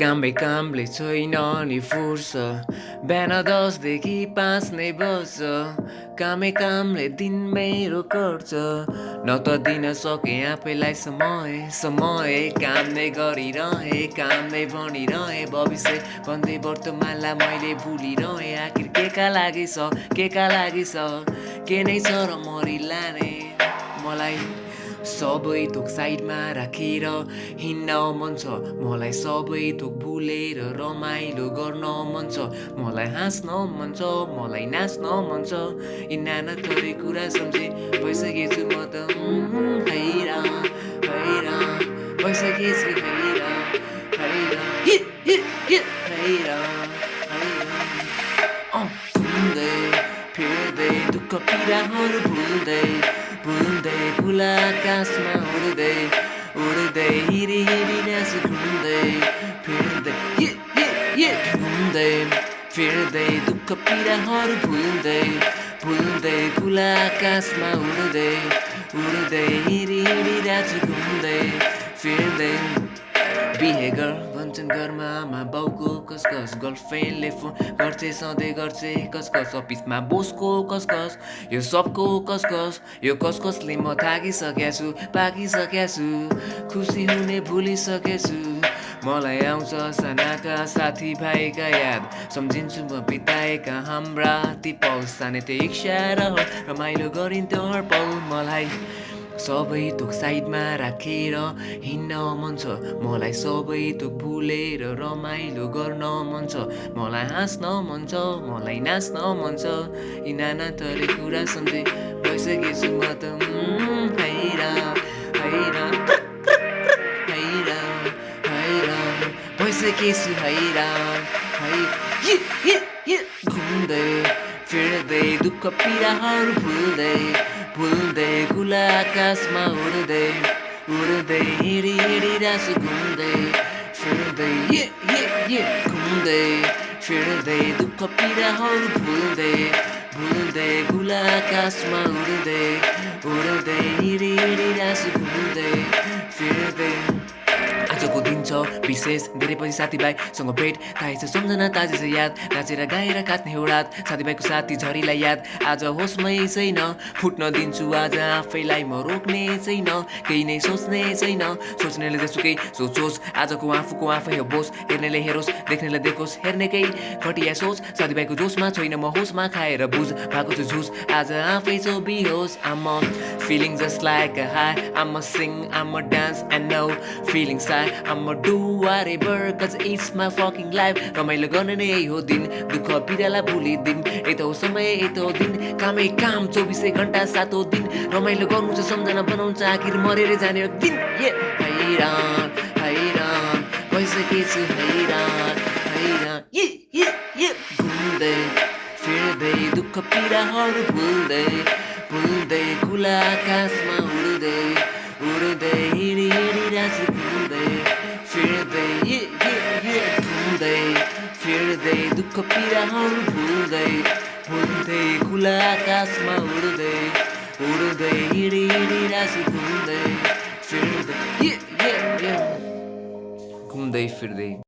कामै कामले छैन नि फुर्सद बिहान 10 देखि 5 नै बज्छ कामै कामले दिन मेरो कट्छ न त दिन सके आफैलाई समय काम नै गरिरहे काम नै भनिरहे भविष्य भन्दै वर्तमानलाई मैले भुलिरहे आखिर केका लागि छ के नै छ र मरिलाने मलाई सबै थोक साइडमा राखेर हिँड्न मन छ मलाई सबै थोक भुलेर रमाइलो गर्न मन छ मलाई हाँस्न मन छ मलाई नाच्न मन छ यी नाना थरी कुरा सम्झे भइसकेछु म त हैरान भइसकेछु हैरान घुम्दै फिर्दै दुःख पीडाहरू भुल्दै खुला आकाशमा उड्दै हिरी नाच घुम्दै फिर्दै दुःख पीडाहरू भुल्दै खुला आकाशमा उड्दै हिरी नाच घुम्दै फिर्दै बिहे गर भन्छन् घरमा आमा बाउको कसकस गर्लफ्रेन्डले फोन गर्छे सधैँ गर्छे कसकस अफिसमा बोसको कसकस यो सबको कसकस यो कसकसले म पाकिसकेको छु खुसी हुने भुलिसकेछु मलाई आउँछ सानाका साथीभाइका याद सम्झिन्छु म बिताएका हाम्रा ती पल सानै त्यो इच्छा र रमाइलो गरिन्थ्यो हर पल मलाई सबै थोक साइडमा राखेर हिँड्न मन छ मलाई सबै थोक भुलेर रमाइलो गर्न मन छ मलाई हाँस्न मन छ मलाई नाच्न मन छ यी नाना थरी कुरा सम्झे भइसकेछु म त हैरान भइसकेछु हैरान घुम्दै फिर्दै दुःख पीडाहरू भुल्दै खुला आकाशमा उड्दै हिडी नाच घुम्दै फिर्दै दुःख पीडाहरू भुल्दै खुला आकाशमा उड्दै हिडी नाच घुम्दै फिर्दै आजको दिन छ विशेष धेरै पछि साथीभाइसँग भेट थाहै छ सम्झना ताजे छ याद नाचेर गाएर काट्ने हो रात साथीभाइको साथी झरीलाई याद आज होसमै छैन फुट्न दिन्छु आज आफैलाई म रोक्ने छैन केही नै सोच्ने छैन सोच्नेले जसुकै सोचोस् आजको आफूको आफै हो बोस हेर्नेले हेरोस् देख्नेले देखोस् हेर्नेकै घटिया सोच साथीभाइको जोसमा छैन म होसमा खाएर बुझ भएको छु झुस आज आफै छौ बिहोस I'm feeling just like a high I'm a sing I'm a dance and no feeling shy I'ma do whatever cause it's my fucking life रमाइलो गर्ने नै यही हो दिन दुःख पीडालाई भुलिदिन यता हो समय यता हो दिन कामै काम 24 घण्टा 7 दिन रमाइलो गर्नु छ सम्झना बनाउँछ आखिर मरेर जाने एक दिन हैरान भइसकेछु हैरान घुम्दै फिर्दै दुःख पीडाहरू भुल्दै खुला आकाशमा उड्दै हिडी नाच फिर्दै दुःख पीडाहरू भुल्दै खुला आकाशमा उड्दै हिडी नाच घुम्दै फिर्दै